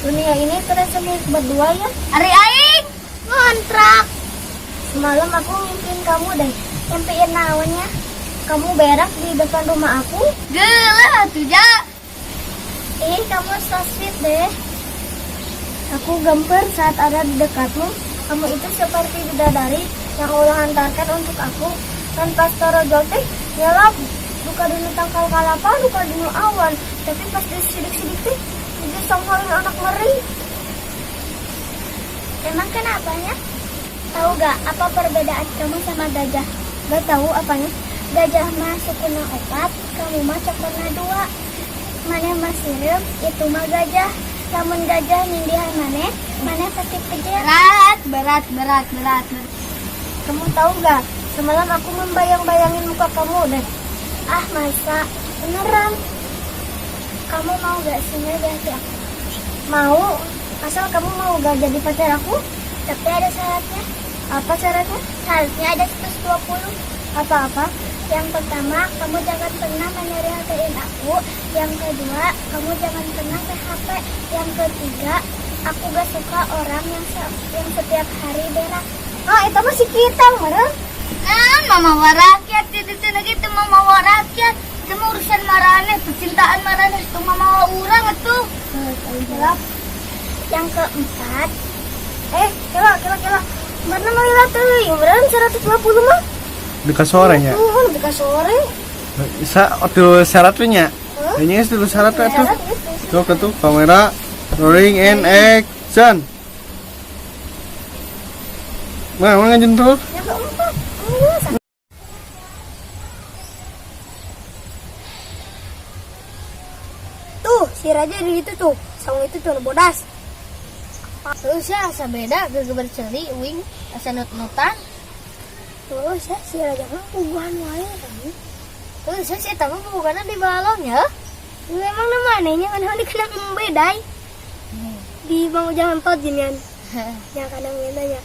Dunia ini terasa milik berdua ya. Ari aing ngontrak. Semalam aku ngimpiin kamu deh. Impiin naonnya? Kamu berak di depan rumah aku. Geuleuh atuh ja. Ih, kamu so sweet deh. Aku gemper saat ada di dekatmu. Kamu itu seperti bidadari yang Allah hantarkan untuk aku. Dan pas torojol teh nyelap duka dinu tangkal kalapa, duka dinu awan. Tapi pas disidik-sidik teh jadi songholin anak meri. Emang kenapanya? Tahu gak apa perbedaan kamu sama gajah? Gak tahu apanya. Gajah mah sukuna opat, kamu mah cokona dua. Maneh mah sireum, itu mah gajah. Lamun gajah nindihan maneh, maneh pasti pejet. Berat, berat, berat, berat. Kamu tahu gak? Semalam aku membayang-bayangin muka kamu deh. Ah masa, Beneran. Kamu mau gak singgah di hati aku? Mau. Asal kamu mau gak jadi pacar aku? Tapi ada syaratnya. Apa syaratnya? Syaratnya ada 120. Apa-apa? Yang pertama, kamu jangan pernah menyeri-hatiin aku. Yang kedua, kamu jangan pernah PHP. Yang ketiga, aku gak suka orang yang setiap hari berak. Ah, itu masih kita, meren. Nah, mamawa rakyat itu gitu mamawa rakyat. Itu mah urusan maraneh, percintaan maraneh itu mamawa urang atuh. Jawab. Yang keempat, Eh, kela, kela, kela. Mana lila teuing, meren 120 mah. Duka sorenya. Tuh, buka sore. Sa aduh syarat we nya. Huh? Ini geus dulu syarat we atuh. Syarat itu. Tuh ketuh kamera rolling and action. Nah, mana ngajin tuh? Yang keempat. Enggak. Tuh, si Raja di situ tuh. Saung itu tuh bodas. Terus ya, asa beda gegeber ceuli uing asa nut-nutan. Terus ya, si Raja mah puguhan wae kan. Terus ya, si eta mah puguhanna di balong ya. Memang namanya kan dikena bedai. Di Bang Ujang entot ginian. Ya kadang nanya.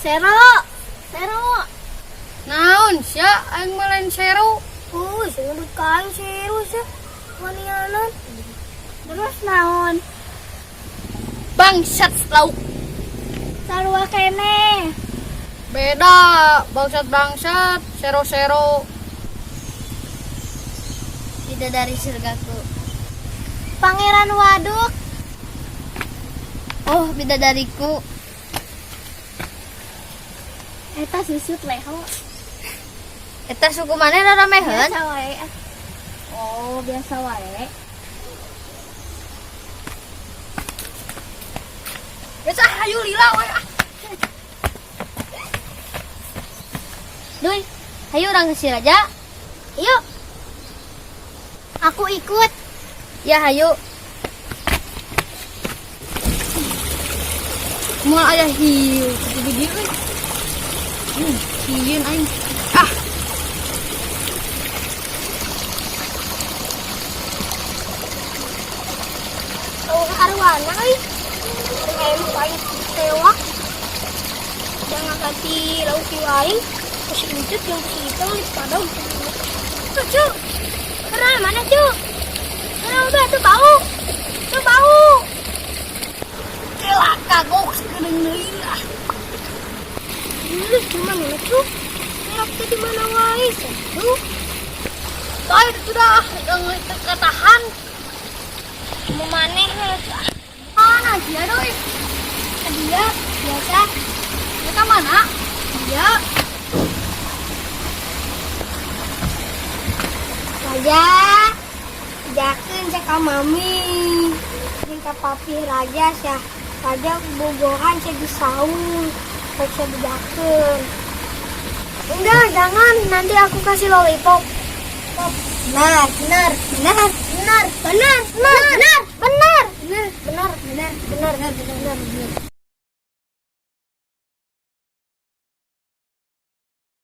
Sero, Sero. Naon sia aing mah lain seru. Saya ngedut kain serius ya. Wanianan. Terus naon? Bangsat lauk. Sarua keneh. Beda bangsat-bangsat sero-sero. Bidadari surgaku. Pangeran Waduk. Oh, bidadariku. Eta susut leho. Eta suku mana rarameheun? Biasa wae. Oh, biasa wae. Geus ah hayu lila we ah. Duy, hayu urang ke si Raja. Yuk. Aku ikut. Ya, hayu. Moal aya hiu di dieu euy. Sieun aing. Ah. Oh, arwana euy. Aing paling tewak. Jangan ganti lauk ieu aing. Terus incut yang si itu di padang. Tuh, cu. Karena mana, cu? Karena udah tuh bau. Tuh bau. Kela kagok sakedeung deui ah. Lu gimana, cu? Berak teh di mana wae, cu? Tah itu dah geus teu katahan. Mau maneh Mana sia deui? Dia biasa. Eta mana? Dia. Raja, jakeun cek ka mami. Jeung ka papi Raja sia. Raja bogohan sia di saung. Rek sia bejakeun. Enggak, jangan. Nanti aku kasih lollipop. Benar, benar, benar, benar, benar, benar, benar, benar, benar, benar, benar, benar, benar, benar.